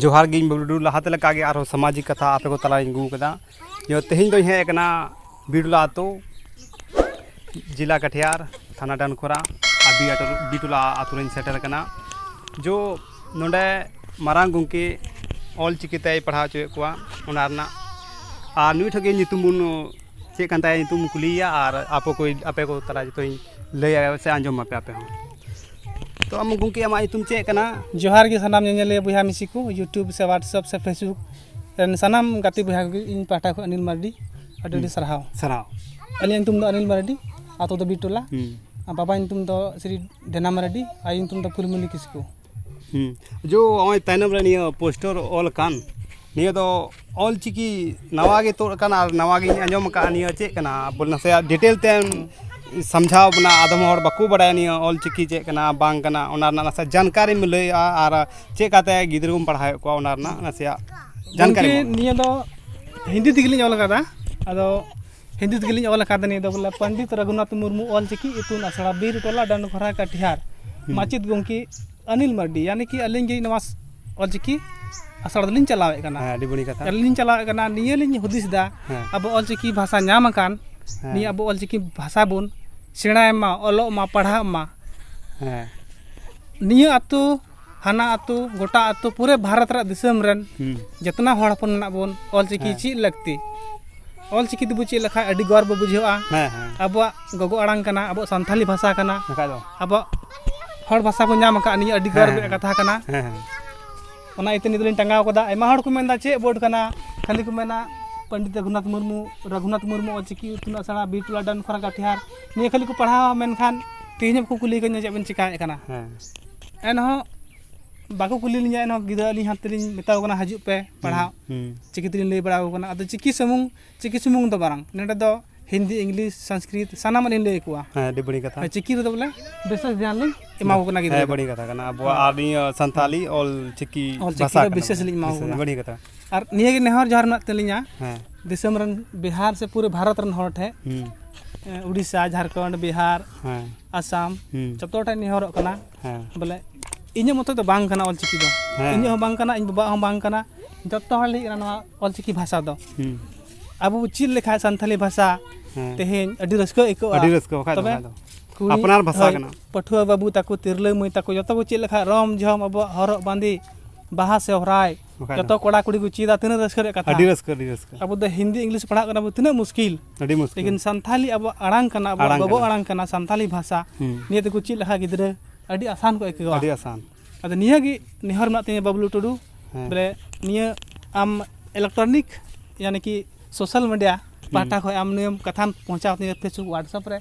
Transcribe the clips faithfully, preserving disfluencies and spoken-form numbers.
ᱡᱚᱦᱟᱨ ᱜᱮ, ᱤᱧ ᱵᱟᱹᱵᱞᱩ ᱴᱩᱰᱩ᱾ ᱞᱟᱦᱟᱛᱮ ᱞᱮᱠᱟᱜᱮ ᱟᱨᱦᱚᱸ ᱥᱟᱢᱟᱡᱤᱠ ᱠᱟᱛᱷᱟ ᱟᱯᱮ ᱠᱚ ᱛᱟᱞᱟᱨᱤᱧ ᱟᱹᱜᱩ ᱟᱠᱟᱫᱟ᱾ ᱡᱚ, ᱛᱮᱦᱮᱧ ᱫᱚᱧ ᱦᱮᱡ ᱟᱠᱟᱱᱟ ᱵᱤᱨᱩᱞᱟ ᱟᱹᱛᱩ, ᱡᱮᱞᱟ ᱠᱟᱴᱷᱤᱭᱟᱨ, ᱛᱷᱟᱱᱟ ᱰᱟᱱᱠᱷᱚᱨᱟ, ᱟᱨ ᱵᱤ ᱟᱹᱛᱩ, ᱵᱤᱴᱩᱞᱟ ᱟᱹᱛᱩ ᱨᱤᱧ ᱥᱮᱴᱮᱨ ᱟᱠᱟᱱᱟ᱾ ᱡᱚ, ᱱᱚᱰᱮ ᱢᱟᱨᱟᱝ ᱜᱚᱢᱠᱮ ᱚᱞ ᱪᱤᱠᱤ ᱛᱮᱭ ᱯᱟᱲᱦᱟᱣ ᱦᱚᱪᱚᱭᱮᱫ ᱠᱚᱣᱟ, ᱚᱱᱟ ᱨᱮᱱᱟᱜ, ᱟᱨ ᱱᱩᱭ ᱴᱷᱮᱱ ᱜᱮ ᱧᱩᱛᱩᱢ ᱵᱚᱱ, ᱪᱮᱫ ᱠᱟᱱ ᱛᱟᱭᱟ ᱧᱩᱛᱩᱢ, ᱠᱩᱞᱤᱭᱮᱭᱟ, ᱟᱨ ᱟᱯᱮ ᱠᱚ, ᱟᱯᱮ ᱠᱚ ᱛᱟᱞᱟ ᱡᱚᱛᱚᱧ ᱞᱟᱹᱭᱟ ᱥᱮ ᱟᱸᱡᱚᱢ ᱟᱯᱮ ᱟᱯᱮ ᱦᱚᱸ᱾ ᱛᱚ, ᱟᱢ ᱜᱚᱢᱠᱮ, ᱟᱢᱟᱜ ᱧᱩᱛᱩᱢ ᱪᱮᱫ ᱠᱟᱱᱟ? ᱡᱚᱦᱟᱨ ᱜᱮ ᱥᱟᱱᱟᱢ ᱧᱮᱧᱮᱞᱤᱭᱟᱹ ᱵᱚᱭᱦᱟ ᱢᱤᱥᱤ ᱠᱚ, YouTube ᱥᱮ WhatsApp ᱥᱮ Facebook ᱨᱮᱱ ᱥᱟᱱᱟᱢ ᱜᱟᱛᱮ ᱵᱚᱭᱦᱟ ᱠᱚᱜᱮ ᱤᱧ ᱯᱟᱦᱴᱟ ᱠᱷᱚᱱ ᱟᱹᱰᱤ ᱟᱹᱰᱤ ᱦᱩᱸ᱾ ᱥᱟᱨᱦᱟᱣ᱾ ᱥᱟᱨᱦᱟᱣ᱾ ᱟᱹᱞᱤᱧᱟᱜ ᱧᱩᱛᱩᱢ ᱫᱚ ᱚᱱᱤᱞ ᱢᱟᱨᱰᱤ, ᱟᱛᱳ ᱫᱚ ᱵᱤᱴᱚᱞᱟ᱾ ᱦᱩᱸ᱾ ᱟᱨ ᱵᱟᱵᱟ ᱧᱩᱛᱩᱢ ᱫᱚ ᱥᱨᱤ ᱰᱮᱱᱟ ᱢᱟᱨᱰᱤ, ᱟᱭᱳ ᱧᱩᱛᱩᱢ ᱫᱚ ᱯᱷᱩᱞᱢᱩᱱᱤ ᱠᱤᱥᱠᱩ᱾ ᱦᱩᱸ᱾ ᱡᱚ, ᱱᱚᱜᱼᱚᱭ ᱛᱟᱭᱱᱚᱢ ᱨᱮ ᱱᱤᱭᱟᱹ ᱯᱳᱥᱴᱟᱨ ᱚᱞ ᱟᱠᱟᱱ, ᱱᱤᱭᱟᱹ ᱫᱚ ᱚᱞ ᱪᱤᱠᱤ ᱱᱟᱣᱟ ᱜᱮ ᱛᱩᱫ ᱟᱠᱟᱱᱟ ᱟᱨ ᱱᱟᱣᱟ ᱜᱤᱧ ᱟᱸᱡᱚᱢ ᱟᱠᱟᱫᱼᱟ᱾ ᱱᱤᱭᱟᱹ ᱪᱮᱫ ᱠᱟᱱᱟ? ᱵᱚᱞᱮ, ᱱᱟᱥᱮᱭᱟᱜ ᱰᱤᱴᱮᱞ ᱛᱮᱢ ᱥᱟᱢᱡᱷᱟᱣ ᱵᱚᱱᱟ᱾ ᱟᱫᱚᱢ ᱦᱚᱲ ᱵᱟᱠᱚ ᱵᱟᱲᱟᱭᱟ ᱱᱤᱭᱟᱹ ᱚᱞ ᱪᱤᱠᱤ ᱪᱮᱫ ᱠᱟᱱᱟ, ᱵᱟᱝ ᱠᱟᱱᱟ, ᱚᱱᱟ ᱨᱮᱱᱟᱜ ᱱᱟᱥᱮ ᱡᱟᱱᱠᱟᱨᱤᱢ ᱞᱟᱹᱭᱟ ᱟᱨ ᱪᱮᱫ ᱠᱟᱛᱮ ᱜᱤᱫᱽᱨᱟᱹ ᱵᱚᱱ ᱯᱟᱲᱦᱟᱣᱮᱫ ᱠᱚᱣᱟ, ᱚᱱᱟ ᱨᱮᱱᱟᱜ ᱱᱟᱥᱮᱭᱟᱜ ᱡᱟᱱᱠᱟᱨᱤ ᱜᱚᱢᱠᱮ, ᱵᱚᱱ᱾ ᱱᱤᱭᱟᱹ ᱫᱚ ᱦᱤᱱᱫᱤ ᱛᱮᱜᱮ ᱞᱤᱧ ᱚᱞ ᱟᱠᱟᱫᱟ᱾ ᱟᱫᱚ ᱦᱤᱱᱫᱤ ᱛᱮᱜᱮ ᱞᱤᱧ ᱚᱞ ᱟᱠᱟᱫᱟ ᱱᱤᱭᱟᱹ ᱫᱚ, ᱵᱚᱞᱮ, ᱯᱚᱱᱰᱤᱛ ᱨᱚᱜᱷᱩᱱᱟᱛᱷ ᱢᱩᱨᱢᱩ ᱚᱞ ᱪᱤᱠᱤ ᱤᱛᱩᱱ ᱟᱥᱲᱟ, ᱵᱤᱨ ᱴᱚᱞᱟ, ᱰᱟᱱᱰᱠᱷᱚᱨᱟ, ᱠᱟᱴᱤᱦᱟᱨ, ᱦᱩᱸ᱾ ᱢᱟᱪᱮᱫ ᱜᱚᱢᱠᱮ ᱚᱱᱤᱞ ᱢᱟᱨᱰᱤ, ᱭᱟᱱᱤ ᱠᱤ ᱟᱹᱞᱤᱧ ᱜᱮ ᱱᱚᱣᱟ ᱚᱞ ᱪᱤᱠᱤ ᱟᱥᱲᱟ ᱫᱚᱞᱤᱧ ᱪᱟᱞᱟᱣᱮᱫ ᱠᱟᱱᱟ᱾ ᱦᱮᱸ, ᱟᱹᱰᱤ ᱵᱟᱹᱲᱤᱡ ᱠᱟᱛᱷᱟ᱾ ᱟᱹᱞᱤᱧ ᱞᱤᱧ ᱪᱟᱞᱟᱣᱮᱫ ᱠᱟᱱᱟ, ᱱᱤᱭᱟᱹ ᱞᱤᱧ ᱦᱩᱫᱤᱥ ᱮᱫᱟ, ᱦᱮᱸ᱾ ᱟᱵᱚ ᱚᱞ ᱪᱤᱠᱤ ᱵᱷᱟᱥᱟ ᱧᱟᱢ ᱟᱠᱟᱱ, ᱦᱮᱸ᱾ ᱱᱤᱭᱟᱹ ᱟᱵᱚ ᱚᱞ ᱪᱤᱠᱤ ᱵᱷᱟᱥᱟ ᱵᱚᱱ ᱥᱮᱬᱟᱭ ᱢᱟ, ᱚᱞᱚᱜ ᱢᱟ, ᱯᱟᱲᱦᱟᱜ ᱢᱟ᱾ ᱦᱮᱸ᱾ ᱱᱤᱭᱟᱹ ᱟᱹᱛᱩ, ᱦᱟᱱᱟ ᱟᱹᱛᱩ, ᱜᱚᱴᱟ ᱟᱹᱛᱩ, ᱯᱩᱨᱟᱹ ᱵᱷᱟᱨᱚᱛ ᱨᱮᱭᱟᱜ ᱫᱤᱥᱚᱢ ᱨᱮᱱ ᱦᱩᱸ᱾ ᱡᱚᱛᱚᱱᱟ ᱦᱚᱲ ᱦᱚᱯᱚᱱ ᱢᱮᱱᱟᱜ ᱵᱚᱱ, ᱚᱞ ᱪᱤᱠᱤ ᱦᱮᱸ᱾ ᱪᱮᱫ ᱞᱟᱹᱠᱛᱤ᱾ ᱚᱞ ᱪᱤᱠᱤ ᱛᱮᱵᱚ ᱪᱮᱫ ᱞᱮᱠᱷᱟᱱ ᱟᱹᱰᱤ ᱜᱚᱨᱵᱚ ᱵᱩᱡᱷᱟᱹᱜᱼᱟ᱾ ᱦᱮᱸ, ᱦᱮᱸ᱾ ᱟᱵᱚᱣᱟᱜ ᱜᱚᱜᱚ ᱟᱲᱟᱝ ᱠᱟᱱᱟ, ᱟᱵᱚᱣᱟᱜ ᱥᱟᱱᱛᱷᱟᱞᱤ ᱵᱷᱟᱥᱟ ᱠᱟᱱᱟ, ᱵᱟᱠᱷᱟᱡ ᱫᱚ᱾ ᱟᱵᱚᱣᱟᱜ ᱦᱚᱲ ᱵᱷᱟᱥᱟ ᱵᱚᱱ ᱧᱟᱢ ᱟᱠᱟᱫ, ᱱᱤᱭᱟᱹ ᱟᱹᱰᱤ ᱦᱮᱸ, ᱜᱚᱨᱵᱚ ᱦᱮᱸ, ᱨᱮᱭᱟᱜ ᱠᱟᱛᱷᱟ ᱠᱟᱱᱟ᱾ ᱦᱮᱸ, ᱦᱮᱸ᱾ ᱚᱱᱟ ᱤᱭᱟᱹᱛᱮ ᱱᱤᱭᱟᱹ ᱫᱚᱞᱤᱧ ᱴᱟᱸᱜᱟᱣ ᱠᱟᱫᱟ᱾ ᱟᱭᱢᱟ ᱦᱚᱲ ᱠᱚ ᱢᱮᱱᱫᱟ, "ᱪᱮᱫ ᱵᱳᱨᱰ ᱠᱟᱱᱟ?" ᱠᱷᱟᱹᱞᱤ ᱠᱚ ᱢᱮᱱᱟ, "ᱯᱚᱱᱰᱤᱛ ᱨᱚᱜᱷᱩᱱᱟᱛᱷ ᱢᱩᱨᱢᱩ, ᱨᱚᱜᱷᱩᱱᱟᱛᱷ ᱢᱩᱨᱢᱩ ᱚᱞ ᱪᱤᱠᱤ ᱤᱛᱩᱱ ᱟᱥᱲᱟ, ᱵᱤᱨᱴᱚᱞᱟ, ᱰᱟᱱᱠᱷᱚᱨᱟ, ᱠᱟᱴᱤᱦᱟᱨ", ᱱᱤᱭᱟᱹ ᱠᱷᱟᱹᱞᱤ ᱠᱚ ᱯᱟᱲᱦᱟᱣᱟ, ᱢᱮᱱᱠᱷᱟᱱ ᱛᱮᱦᱮᱧ ᱦᱚᱸ ᱵᱟᱠᱚ ᱠᱩᱞᱤ ᱠᱟᱹᱧᱟ, "ᱪᱮᱫ ᱵᱮᱱ ᱪᱮᱠᱟᱭᱮᱫ ᱠᱟᱱᱟ?" ᱦᱮᱸ᱾ ᱮᱱᱦᱚᱸ ᱵᱟᱠᱚ ᱠᱩᱞᱤ ᱞᱤᱧᱟ, ᱮᱱᱦᱚᱸ ᱜᱤᱫᱽᱨᱟᱹ ᱟᱹᱞᱤᱧ ᱦᱟᱱᱛᱮ ᱞᱤᱧ ᱢᱮᱛᱟ ᱠᱚ ᱠᱟᱱᱟ, "ᱦᱤᱡᱩᱜ ᱯᱮ, ᱯᱟᱲᱦᱟᱜ᱾" ᱦᱩᱸ᱾ ᱪᱤᱠᱤ ᱛᱮᱞᱤᱧ ᱞᱟᱹᱭ ᱵᱟᱲᱟ ᱟᱠᱚ ᱠᱟᱱᱟ᱾ ᱟᱫᱚ ᱪᱤᱠᱤ ᱥᱩᱢᱩᱝ, ᱪᱤᱠᱤ ᱥᱩᱢᱩᱝ ᱫᱚ ᱵᱟᱝ, ᱱᱚᱸᱰᱮ ᱫᱚ ᱦᱤᱱᱫᱤ, ᱤᱝᱞᱤᱥ, ᱥᱚᱝᱥᱠᱨᱤᱛ ᱥᱟᱱᱟᱢᱟᱜ ᱞᱤᱧ ᱞᱟᱹᱭ ᱟᱠᱚᱣᱟ᱾ ᱦᱮᱸ, ᱟᱹᱰᱤ ᱵᱟᱹᱲᱤᱡ ᱠᱟᱛᱷᱟ᱾ ᱦᱮᱸ, ᱪᱤᱠᱤ ᱨᱮᱫᱚ ᱵᱚᱞᱮ ᱵᱤᱥᱮᱥ ᱫᱷᱮᱭᱟᱱ ᱞᱤᱧ ᱮᱢᱟ ᱠᱚ ᱠᱟᱱᱟ ᱜᱤᱫᱽᱨᱟᱹ ᱦᱮᱸ, ᱠᱚ᱾ ᱵᱟᱹᱲᱤᱡ ᱠᱟᱛᱷᱟ ᱠᱟᱱᱟ᱾ ᱟᱵᱚᱣᱟᱜ ᱦᱮᱸ᱾ ᱟᱨ ᱱᱤᱭᱟᱹ ᱥᱟᱱᱛᱟᱞᱤ ᱚᱞ ᱪᱤᱠᱤ ᱚᱞ ᱪᱤᱠᱤ ᱵᱷᱟᱥᱟ ᱨᱮ ᱠᱟᱱᱟ᱾ ᱵᱤᱥᱮᱥ ᱞᱤᱧ ᱮᱢᱟ ᱠᱚ ᱵᱤᱥᱮᱥ, ᱠᱟᱱᱟ᱾ ᱵᱟᱹᱲᱤᱡ ᱠᱟᱛᱷᱟ᱾ ᱟᱨ ᱱᱤᱭᱟᱹ ᱜᱮ ᱱᱮᱦᱚᱨ ᱡᱚᱦᱟᱨ ᱢᱮᱱᱟᱜ ᱛᱟᱹᱞᱤᱧᱟ, ᱦᱮᱸ᱾ ᱫᱤᱥᱚᱢ ᱨᱮᱱ ᱵᱤᱦᱟᱨ ᱥᱮ ᱯᱩᱨᱟᱹ ᱵᱷᱟᱨᱚᱛ ᱨᱮᱱ ᱦᱚᱲ ᱴᱷᱮᱱ, ᱦᱩᱸ᱾ ᱮ, ᱩᱲᱤᱥᱥᱟ, ᱡᱷᱟᱲᱠᱷᱚᱸᱰ, ᱵᱤᱦᱟᱨ, ᱦᱮᱸ᱾ ᱟᱥᱟᱢ, ᱦᱩᱸ᱾ ᱡᱚᱛᱚ ᱴᱷᱮᱱ ᱱᱮᱦᱚᱨᱚᱜ ᱠᱟᱱᱟ᱾ ᱦᱮᱸ᱾ ᱵᱚᱞᱮ, ᱤᱧᱟᱹᱜ ᱢᱚᱛᱚ ᱫᱚ ᱵᱟᱝ ᱠᱟᱱᱟ ᱚᱞᱪᱤᱠᱤ ᱫᱚ᱾ ᱦᱮᱸ᱾ ᱤᱧᱟᱹᱜ ᱦᱚᱸ ᱵᱟᱝ ᱠᱟᱱᱟ, ᱤᱧ ᱵᱟᱵᱟᱣᱟᱜ ᱦᱚᱸ ᱵᱟᱝ ᱠᱟᱱᱟ᱾ ᱡᱚᱛᱚ ᱦᱚᱲ ᱞᱟᱹᱜᱤᱫ ᱠᱟᱱᱟ ᱱᱚᱣᱟ ᱚᱞᱪᱤᱠᱤ ᱵᱷᱟᱥᱟ ᱫᱚ᱾ ᱦᱩᱸ᱾ ᱟᱵᱚ ᱵᱚ ᱪᱮᱫ ᱞᱮᱠᱷᱟᱡ ᱥᱟᱱᱛᱟᱞᱤ ᱵᱷᱟᱥᱟ, ᱦᱮᱸ᱾ ᱛᱮᱦᱮᱧ ᱟᱹᱰᱤ ᱨᱟᱹᱥᱠᱟᱹ ᱟᱹᱭᱠᱟᱹᱜᱼᱟ᱾ ᱟᱹᱰᱤ ᱨᱟᱹᱥᱠᱟᱹ, ᱵᱟᱠᱷᱟᱡ ᱫᱚ, ᱛᱚᱵᱮ ᱵᱟᱠᱷᱟᱡ ᱫᱚ᱾ ᱠᱩᱲᱤ, ᱟᱯᱱᱟᱨ ᱵᱷᱟᱥᱟ ᱦᱳᱭ, ᱠᱟᱱᱟ᱾ ᱯᱟᱹᱴᱷᱩᱣᱟᱹ ᱵᱟᱹᱵᱩ ᱛᱟᱠᱚ, ᱛᱤᱨᱞᱟᱹ ᱢᱟᱹᱭ ᱛᱟᱠᱚ, ᱡᱚᱛᱚ ᱠᱚ ᱪᱮᱫ ᱞᱮᱠᱷᱟᱡ ᱨᱚᱢ ᱡᱷᱚᱢ ᱟᱵᱚᱣᱟᱜ ᱦᱚᱨᱚᱜ ᱵᱟᱸᱫᱮ, ᱵᱟᱦᱟ ᱥᱚᱦᱨᱟᱭ, ᱵᱟᱠᱷᱟᱡ ᱡᱚᱛᱚ ᱫᱚ᱾ ᱠᱚᱲᱟ ᱠᱩᱲᱤ ᱠᱚ ᱪᱮᱫᱟ, ᱛᱤᱱᱟᱹᱜ ᱨᱟᱹᱥᱠᱟᱹ ᱨᱮᱭᱟᱜ ᱠᱟᱛᱷᱟ᱾ ᱟᱹᱰᱤ ᱨᱟᱹᱥᱠᱟᱹ, ᱟᱹᱰᱤ ᱨᱟᱹᱥᱠᱟᱹ᱾ ᱟᱵᱚ ᱫᱚ ᱦᱤᱱᱫᱤ, ᱤᱝᱞᱤᱥ ᱯᱟᱲᱦᱟᱜ ᱠᱟᱱᱟ ᱵᱚ, ᱛᱤᱱᱟᱹᱜ ᱢᱩᱥᱠᱤᱞ᱾ ᱟᱹᱰᱤ ᱢᱩᱥᱠᱤᱞ᱾ ᱞᱮᱠᱤᱱ ᱥᱟᱱᱛᱷᱟᱞᱤ ᱟᱵᱚᱣᱟᱜ ᱟᱲᱟᱝ ᱠᱟᱱᱟ, ᱟᱵᱚᱣᱟᱜ ᱟᱲᱟᱝ ᱜᱚᱜᱚ ᱠᱟᱱᱟ᱾ ᱟᱲᱟᱝ ᱠᱟᱱᱟ, ᱥᱟᱱᱛᱷᱟᱞᱤ ᱵᱷᱟᱥᱟ᱾ ᱦᱩᱸ᱾ ᱱᱤᱭᱟᱹ ᱛᱮᱠᱚ ᱪᱮᱫ ᱞᱮᱠᱷᱟᱡ ᱜᱤᱫᱽᱨᱟᱹ ᱟᱹᱰᱤ ᱟᱥᱟᱱ ᱠᱚ ᱟᱹᱭᱠᱟᱹᱣᱟ᱾ ᱟᱹᱰᱤ ᱟᱥᱟᱱ᱾ ᱟᱫᱚ ᱱᱤᱭᱟᱹ ᱜᱮ ᱱᱮᱦᱚᱨ ᱢᱮᱱᱟᱜ ᱛᱤᱧᱟᱹ ᱵᱟᱵᱞᱩ ᱴᱩᱰᱩ, ᱦᱮᱸ᱾ ᱵᱚᱞᱮ ᱱᱤᱭᱟᱹ ᱟᱢ electronic ᱭᱟᱱᱤ ᱠᱤ social media ᱦᱩᱸ᱾ ᱯᱟᱦᱴᱟ ᱠᱷᱚᱱ ᱟᱢ ᱱᱤᱭᱟᱹᱢ ᱠᱟᱛᱷᱟᱢ ᱯᱳᱸᱪᱷᱟᱣ ᱛᱤᱧᱟᱹ Facebook, WhatsApp ᱨᱮ᱾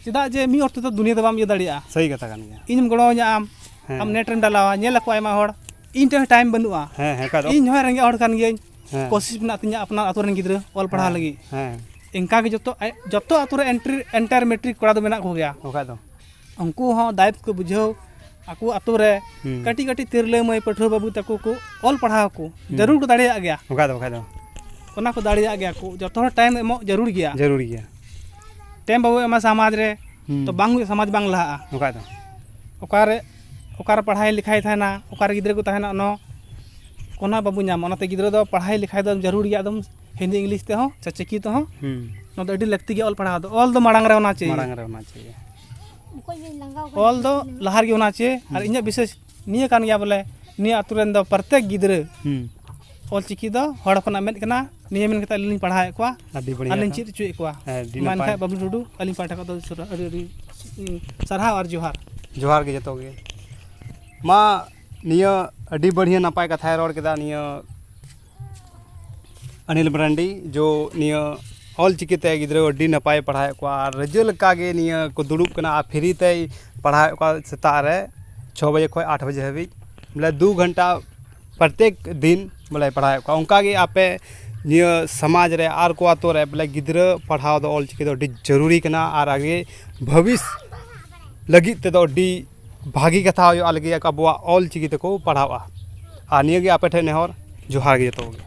ᱪᱮᱫᱟᱜ ᱡᱮ ᱢᱤᱫ ᱦᱚᱲ ᱛᱮᱫᱚ ᱫᱩᱱᱤᱭᱟᱹ ᱫᱚ ᱵᱟᱢ ᱤᱭᱟᱹ ᱫᱟᱲᱮᱭᱟᱜᱼᱟ᱾ ᱥᱟᱹᱨᱤ ᱠᱟᱛᱷᱟ ᱠᱟᱱ ᱜᱮᱭᱟ᱾ ᱤᱧᱮᱢ ᱜᱚᱲᱚ ᱟᱹᱧᱟ ᱟᱢ, ᱦᱮᱸ᱾ ᱟᱢ net ᱨᱮᱢ ᱰᱟᱞᱟᱣᱟ, ᱧᱮᱞ ᱟᱠᱚ ᱟᱭᱢᱟ ᱦᱚᱲ, ᱤᱧ ᱴᱷᱮᱱ ᱦᱚᱸ time ᱵᱟᱹᱱᱩᱜᱼᱟ᱾ ᱦᱮᱸ, ᱦᱮᱸ, ᱠᱷᱟᱡ ᱫᱚ᱾ ᱤᱧ ᱦᱚᱸ ᱨᱮᱸᱜᱮᱡ ᱦᱚᱲ ᱠᱟᱱ ᱜᱤᱭᱟᱹᱧ, ᱦᱮᱸ᱾ ᱠᱳᱥᱤᱥ ᱢᱮᱱᱟᱜ ᱛᱤᱧᱟᱹ ᱟᱯᱱᱟᱨ ᱟᱛᱳ ᱨᱮᱱ ᱜᱤᱫᱽᱨᱟᱹ ᱚᱞ ᱯᱟᱲᱦᱟᱣ ᱦᱮᱸ, ᱞᱟᱹᱜᱤᱫ᱾ ᱦᱮᱸ᱾ ᱤᱱᱠᱟ ᱜᱮ ᱡᱚᱛᱚ, ᱡᱚᱛᱚ ᱟᱛᱳ ᱨᱮ ᱮᱱᱴᱨᱤ, ᱤᱱᱴᱟᱨ ᱢᱮᱴᱨᱤᱠ ᱠᱚᱲᱟ ᱫᱚ ᱢᱮᱱᱟᱜ ᱠᱚᱜᱮᱭᱟ᱾ ᱵᱟᱠᱷᱟᱡ ᱫᱚ᱾ ᱩᱱᱠᱩ ᱦᱚᱸ ᱫᱟᱭᱤᱛᱛᱚ ᱠᱚ ᱵᱩᱡᱷᱟᱹᱣ, ᱟᱠᱚ ᱟᱛᱳ ᱨᱮ ᱦᱩᱸ᱾ ᱠᱟᱹᱴᱤᱡ ᱠᱟᱹᱴᱤᱡ ᱛᱤᱨᱞᱟᱹ ᱢᱟᱹᱭ ᱯᱟᱹᱴᱷᱩᱣᱟᱹ ᱵᱟᱹᱵᱩ ᱛᱟᱠᱚ ᱠᱚ ᱚᱞ ᱯᱟᱲᱦᱟᱣ ᱠᱚ ᱦᱩᱸ᱾ ᱡᱟᱹᱨᱩᱲ ᱠᱚ ᱫᱟᱲᱮᱭᱟᱜ ᱜᱮᱭᱟ᱾ ᱵᱟᱠᱷᱟᱡ ᱫᱚ, ᱵᱟᱠᱷᱟᱡ ᱫᱚ᱾ ᱚᱱᱟ ᱠᱚ ᱫᱟᱲᱮᱭᱟᱜ ᱜᱮᱭᱟ ᱠᱚ, ᱡᱚᱛᱚ ᱦᱚᱲ time ᱮᱢᱚᱜ ᱡᱟᱹᱨᱩᱲ ᱜᱮᱭᱟ᱾ ᱡᱟᱹᱨᱩᱲ ᱜᱮᱭᱟ᱾ Time ᱵᱟᱵᱚ ᱮᱢᱟ ᱥᱚᱢᱟᱡᱽ ᱨᱮ, ᱦᱩᱸ᱾ ᱛᱚ ᱵᱟᱝ ᱦᱩᱭᱩᱜᱼᱟ, ᱥᱚᱢᱟᱡᱽ ᱵᱟᱝ ᱞᱟᱦᱟᱜᱼᱟ᱾ ᱵᱟᱠᱷᱟᱡ ᱫᱚ᱾ ᱚᱠᱟᱨᱮ, ᱚᱠᱟᱨᱮ ᱯᱟᱲᱦᱟᱣ ᱞᱮᱠᱷᱟᱭ ᱛᱟᱦᱮᱱᱟ, ᱚᱠᱟᱨᱮ ᱜᱤᱫᱽᱨᱟᱹ ᱠᱚ ᱛᱟᱦᱮᱱᱟ, ᱚᱱᱟ ᱠᱳᱱᱳ ᱵᱟᱵᱚ ᱧᱟᱢᱟ᱾ ᱚᱱᱟᱛᱮ ᱜᱤᱫᱽᱨᱟᱹ ᱫᱚ ᱯᱟᱲᱦᱟᱣ ᱞᱮᱠᱷᱟᱡ ᱫᱚ ᱡᱟᱹᱨᱩᱲ ᱜᱮᱭᱟ ᱮᱠᱫᱚᱢ, ᱦᱤᱱᱫᱤ, ᱤᱝᱞᱤᱥ ᱛᱮᱦᱚᱸ ᱥᱮ ᱪᱤᱠᱤ ᱛᱮᱦᱚᱸ᱾ ᱦᱩᱸ᱾ ᱱᱚᱣᱟ ᱫᱚ ᱟᱹᱰᱤ ᱞᱟᱹᱠᱛᱤ ᱜᱮᱭᱟ, ᱚᱞ ᱯᱟᱲᱦᱟᱣ ᱫᱚ᱾ ᱚᱞ ᱫᱚ ᱢᱟᱲᱟᱝ ᱨᱮ ᱚᱱᱟ ᱪᱟᱹᱦᱤ᱾ ᱢᱟᱲᱟᱝ ᱨᱮ ᱚᱱᱟ ᱪᱟᱹᱦᱤ᱾ ᱚᱞ ᱫᱚ ᱞᱟᱦᱟ ᱨᱮᱜᱮ ᱚᱱᱟ ᱪᱟᱹᱦᱤ᱾ ᱟᱨ ᱦᱩᱸ᱾ ᱤᱧᱟᱹᱜ ᱵᱤᱥᱮᱥ ᱱᱤᱭᱟᱹ ᱠᱟᱱ ᱜᱮᱭᱟ ᱵᱚᱞᱮ, ᱱᱤᱭᱟᱹ ᱟᱛᱳ ᱨᱮᱱ ᱫᱚ ᱯᱨᱚᱛᱮᱠ ᱜᱤᱫᱽᱨᱟᱹ ᱦᱩᱸ᱾ ᱚᱞ ᱪᱤᱠᱤ ᱫᱚ ᱦᱚᱲ ᱦᱚᱯᱚᱱᱟᱜ ᱢᱮᱫ ᱠᱟᱱᱟ, ᱱᱤᱭᱟᱹ ᱢᱮᱱ ᱠᱟᱛᱮ ᱟᱹᱞᱤᱧ ᱞᱤᱧ ᱯᱟᱲᱦᱟᱣᱮᱫ ᱠᱚᱣᱟ᱾ ᱟᱹᱰᱤ ᱵᱟᱹᱲᱤᱡ ᱟᱨ ᱞᱤᱧ ᱠᱟᱛᱷᱟ᱾ ᱪᱮᱫ ᱦᱚᱪᱚᱭᱮᱫ ᱠᱚᱣᱟ᱾ ᱦᱮᱸ, ᱟᱹᱰᱤ ᱢᱟ ᱱᱟᱯᱟᱭ᱾ ᱮᱱᱠᱷᱟᱱ ᱵᱟᱵᱞᱩ ᱴᱩᱰᱩ, ᱟᱹᱞᱤᱧ ᱯᱟᱦᱴᱟ ᱠᱷᱚᱱ ᱫᱚ ᱥᱟᱨᱦᱟᱣ, ᱟᱹᱰᱤ, ᱟᱹᱰᱤ ᱥᱟᱨᱦᱟᱣ ᱟᱨ ᱡᱚᱦᱟᱨ᱾ ᱡᱚᱦᱟᱨ ᱜᱮ ᱡᱚᱛᱚ ᱜᱮ᱾ ᱢᱟ, ᱱᱤᱭᱟᱹ ᱟᱹᱰᱤ ᱵᱟᱹᱲᱦᱤᱭᱟᱹ ᱱᱟᱯᱟᱭ ᱠᱟᱛᱷᱟᱭ ᱨᱚᱲ ᱠᱮᱫᱟ ᱱᱤᱭᱟᱹ ᱚᱱᱤᱞ ᱢᱟᱨᱟᱱᱰᱤ, ᱡᱚ ᱱᱤᱭᱟᱹ ᱚᱞ ᱪᱤᱠᱤ ᱛᱮ ᱜᱤᱫᱽᱨᱟᱹ ᱟᱹᱰᱤ ᱱᱟᱯᱟᱭᱮ ᱯᱟᱲᱦᱟᱣᱮᱫ ᱠᱚᱣᱟ ᱟᱨ ᱨᱟᱹᱡᱟᱹ ᱞᱮᱠᱟ ᱜᱮ ᱱᱤᱭᱟᱹ ᱠᱚ ᱫᱩᱲᱩᱵ ᱠᱟᱱᱟ ᱟᱨ free ᱛᱮᱭ ᱯᱟᱲᱦᱟᱣᱮᱫ ᱠᱚᱣᱟ ᱥᱮᱛᱟᱜ ᱨᱮ ᱪᱷᱚ ᱵᱟᱡᱮ ᱠᱷᱚᱱ ᱟᱴ ᱵᱟᱡᱮ ᱦᱟᱹᱵᱤᱡ, ᱵᱚᱞᱮ ᱫᱩ ᱜᱷᱚᱱᱴᱟ ᱯᱨᱚᱛᱮᱠ ᱫᱤᱱ ᱵᱚᱞᱮ ᱯᱟᱲᱦᱟᱣᱮᱫ ᱠᱚᱣᱟ᱾ ᱚᱱᱠᱟ ᱜᱮ ᱟᱯᱮ ᱱᱤᱭᱟᱹ ᱥᱚᱢᱟᱡᱽ ᱨᱮ ᱟᱨ ᱠᱚ ᱟᱛᱳ ᱨᱮ ᱵᱚᱞᱮ ᱜᱤᱫᱽᱨᱟᱹ ᱯᱟᱲᱦᱟᱣ ᱫᱚ ᱚᱞ ᱪᱤᱠᱤ ᱫᱚ ᱟᱹᱰᱤ ᱡᱟᱹᱨᱩᱨᱤ ᱠᱟᱱᱟ ᱟᱨ ᱟᱜᱮ ᱵᱷᱚᱵᱤᱥ ᱞᱟᱹᱜᱤᱫ ᱛᱮᱫᱚ ᱟᱹᱰᱤ ᱵᱷᱟᱹᱜᱤ ᱠᱟᱛᱷᱟ ᱦᱩᱭᱩᱜᱼᱟ, ᱞᱟᱹᱜᱤᱫ ᱟᱵᱚᱣᱟᱜ ᱚᱞ ᱪᱤᱠᱤ ᱛᱮᱠᱚ ᱯᱟᱲᱦᱟᱣᱟ᱾ ᱟᱨ ᱱᱤᱭᱟᱹ ᱜᱮ ᱟᱯᱮ ᱴᱷᱮᱱ ᱱᱮᱦᱚᱨ, ᱡᱚᱦᱟᱨ ᱜᱮ ᱡᱚᱛᱚ ᱠᱚᱜᱮ᱾